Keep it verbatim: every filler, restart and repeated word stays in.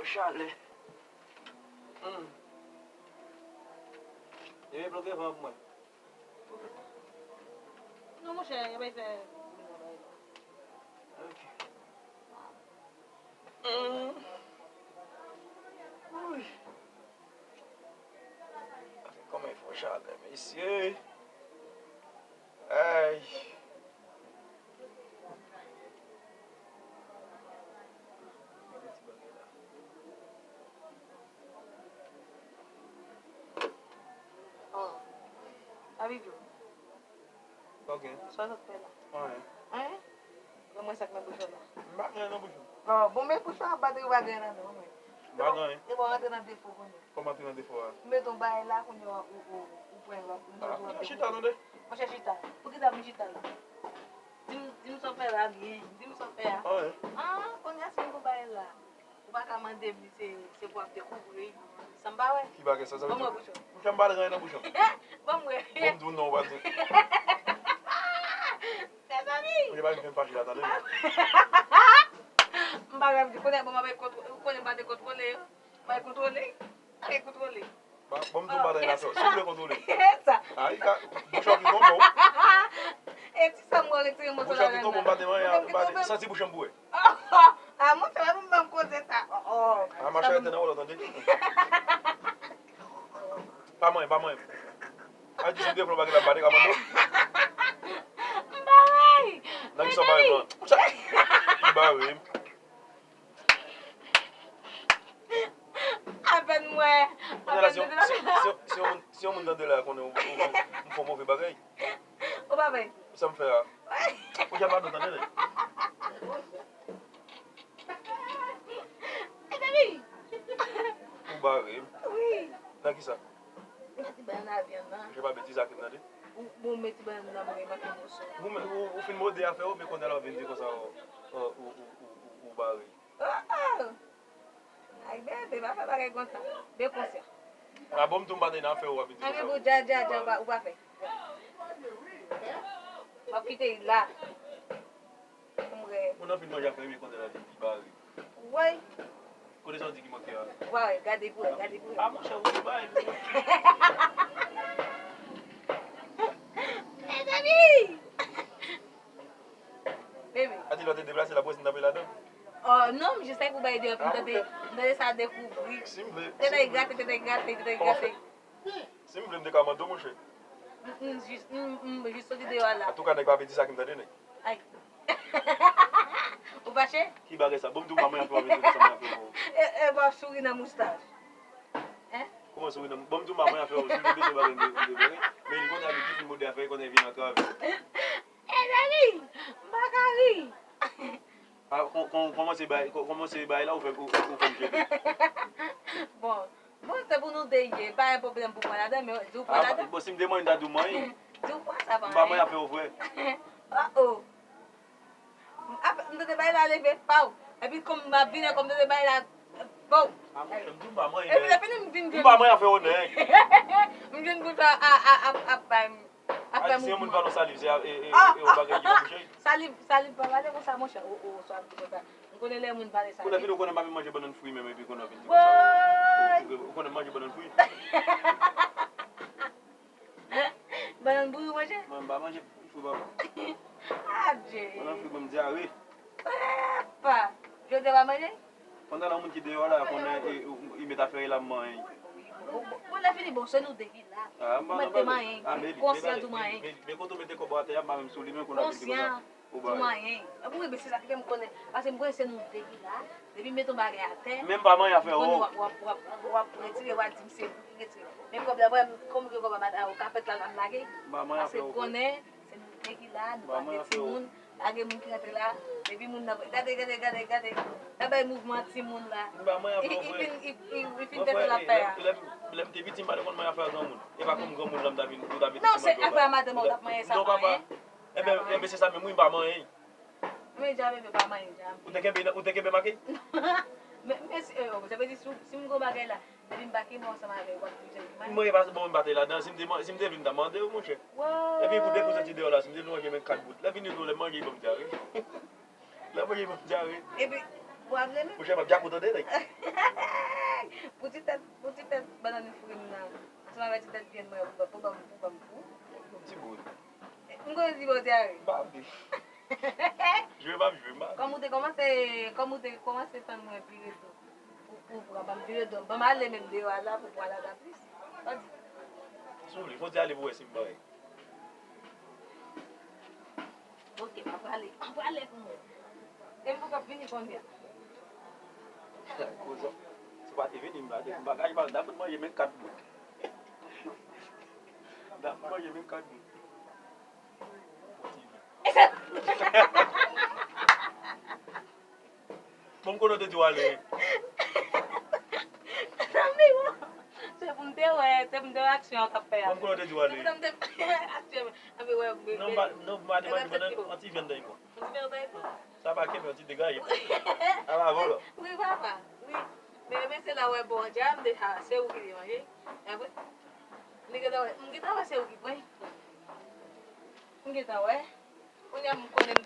Chalè. Hmm. Depi bloke van pou mwen. Non, monchè, yo bay fè. Ok. Hmm. Wi. Kòman e fò chalè, mesye. Ay. Oh. Abidjo. Ok. Sa w t ap fè la? Anyen. Anyen? Ban mwen sa k nan bouch ou la. M pa gen anyen nan bouch mwen. Oh, bon, men bouch ou ap bat ou pa gen anyen ladan, ban mwen. M pa gen anyen. E bon, rantre nan defo kounye a. Kòman antre nan defo a? M met yon bagay la, kounye a, ou, ou, ou pran l, ou manje w ap defo. Chita, tande. Monchè, chita. Poukisa m chita la? Di m, di m sa w fè la byen. Di m sa w fè a. Anyen. Ah, kounye a, si m gon bagay la. Ou pa ka mande m li se, se pou ap dekouvri. Sa m pa wè. Ki bagay sa, sa vle di? Ban m wè bouch ou. Monchè, m pa t gen anyen nan bouch ou. Ban m wè. Bon, m di w non, ou pa di. Mezanmi. Ou pa vin fè m fache la, tande. M pa wè, konnen bon, m ap kontwole, ou konnen m pa dekontwole yo. M pa kontwole. Pa kontwole. Ba, bon, m di w bagay la, si w vle kontwole. Sa. Ay, ka, bouch ou ki tonbe w. E ti sa m wè retire moto la. Bouch ou ki tonbe w, m pa te manyen, m pa te santi bouch ou m boure. Ah, monchè, pa vin ban m koze sa. Oh, oh. Ah, machin rete nan wòl, tande. Pa manyen, pa manyen. A di si w te pran bagay la, m pa te ka mande w. M pa wè. Nan ki sa w bare m nan? Monchè, m bare m. Apèn mwen. Kounye a la, si yon, si, si, si yon moun, si yon moun tande la, konnen ou, ou, ou, m fè yon move bagay. Ou pa vle. Sa m fè a? Ou ja pa dwe tande, nèg. Mezanmi. Ou bare m. Wi. Nan ki sa? Nan ti bannann avyann nan. Monchè, pa betize ak m, tande. Ou, ou met ti bannann nan, mwen manke moso. Ou, ou, ou fin mode afè w, men kounye a la w vin di konsa, ou, ou, ou, ou, ou, ou bare. Oh, oh. Ay, bebe, pa fè bagay konsa. Byen konsyan. A bon, m tou m pa te nan afè ou, w ap vin di konsa. Anben pou dja, dja, dja, ou pa, ou pa fè. W ap kite l la. Pou m wè. Moun nan fin manje afè, men konnen l ap vin pi bare. Woy. Kote sa w di ki manke a? Woy, gade pou wè, gade pou wè. A, monchè, ou bay. Mezanmi! Bebe. A di lè w te deplase la, pou wè si m t ap ladan. Oh, non, m jis la pou bay deyò, pou m tande, m tande sa dekouvri. Si m vle. Tèt ay grate, tèt ay grate, tèt ay grate. Si m vle, m te ka mande w, monchè. M, m, jis, m, m, jis soti deyò a la. Antouka, nèg pa vle di sa ki m tande, nèg. Ay. Ou fache? Ki bagay sa? Bon, m di w pa mwen anpil, anpil, anpil, anpil. E, e, w ap souri nan moustach. Hein? Kòman souri nan? Bon, m di w pa mwen anpil, si m te bezwen bagay, m te, m te vle. Men li konn avèk ki fin mode afè, li konn vin antrave. Mezanmi, m pa ka ri. Ah, kon, kon, kòman se bay, kon, kòman se bay la, ou fè, ou, ou, ou fè m jete. Bon, bon, se pou nou de ye, pa gen pwoblèm pou pran ladan, men di w pran ladan. Bon, si m te manyen, m ta di w manyen. Di w pran sa, pa manyen. M pa manyen afè w vre. Oh, oh. Ap, m tande bay la leve, paw. Epi kòm m ap vini, kòm m tande bay la, paw. Ah, monchè, m di w m pa manyen. Epi lè fini, m vin jwenn. M pa manyen afè w, nèg. M jwenn bouch a, a, a, ap, ap bay m. Ap fè mouvman. A di se yon moun pa nan saliv, se, e, e, e, yon bagay ki nan bouch li. Saliv, saliv pa pale konsa, monchè. O, o, sa ap di konsa. M konnen lè moun pale saliv. Konnen fini, ou konnen m pa menm manje bannann fri menm, epi konnen w vin di konsa. Woy! Ou, ou, ou konnen m manje bannann fri? Bannann bouyi w manje? Mwen, m pa manje fri, papa. Adje! Bannann fri ban m dyare. Epa! Jodi a w pa manje? Pandan la, moun ki deyò la, konnen, e, e, e met afè l la manyen. Bon, bon, bon, lè fini, bon, se nou de ki la. Ah, m pa, m pa, m pa. Ou mèt te manyen, konsyan di w manyen. Men, men, men kote w mete kòb ou atè a, m pa menm sou li, men konnen w ap vin di konsa. Konsyan di w manyen. Epi wi, men se sa ki fè m konnen. Paske m konnen se nou de ki la. Depi m mete yon bagay atè, men m pa manyen afè w. M konnen w ap, w ap, w ap, w ap retire, w ap di m se ou ki retire. Men kòb la, mwen, kòm ke kòb la, ou ka fè l la, l ap lage. M pa manyen afè w. Paske konnen, se nou de ki la, nou pa de timoun. Pa gen moun ki rantre la, epi moun nan, gade, gade, gade, gade. Sa bay mouvman timoun la. M pa manyen afè w vre. Li fin, li, li, li fin tèt l ap fè a. Lè, lè, lè m te piti, m pa te konn manyen afè granmoun. E pa kòm granmoun la m ta vin, ou ta vin di manyen. Non, se afè madanm ou t ap manyen sa, pa manyen. Enben, enben, se sa menm, wi, m pa manyen. Men dja bebe pa manyen dja. Ou te kenbe, ou te kenbe make? Men, men si, eh, oh, sa vle di si, si m gon bagay la, depi m pa kenbe ansanm avè w, w ap toujou manyen. Mwen pa, bon, m pa te ladan. Si m te, si m te vin, m ta mande w, monchè. Epi pou depi w soti deyò la, si m te vin manje menm kat bout. Lè vini nou, lè manje, ban m dyare. Lè manje, ban m dyare. Epi, Pou ap leve. Mouche m ap djapou tande nèg. Pou ti tèt, pou ti tèt bannann fri m nan. Ansanm avèk ti tèt vyann mwen pou ban m, pou ban m pou. Ti boul. M konnen di bò dyare. M pa vle. Jwe m ap jwe m pa vle. Kòm ou te kòmanse, kòm ou te kòmanse tann mwen pi redo. Pou, pou, pou ban m pi redo. Ban m ale menm deyò a la pou pral a la plis. Pa di. Si w vle, fò w di ale pou wè si m parèy. Ok, m ap prale. M ap prale pou mwen. E m poko ap vini kounye a. Kozò. Si w pa te vini, m pa te, m pa ka, m pa, m ta fout manje menm kat bout. M ta fout manje menm kat bout. Bon, m konnen w te di w ale. Se pou m te wè, se pou m te wè aksyon an k ap fè a. Bon, m konnen w te di w ale. Se pou m te aksyon an. Anpi wè, Non, m pa, non, m pa te mande pandan yon ti vyann nan. Yon ti vyann nan. Sa pa kenbe, yon ti degaje. A pa vòlò. Wi, papa. Wi. Men, men se la wè bon, dja m deja, se ou ki te manje. E apre, li gentan wè, m gentan wè se ou ki pran. M gentan wè. Kounye a m konnen m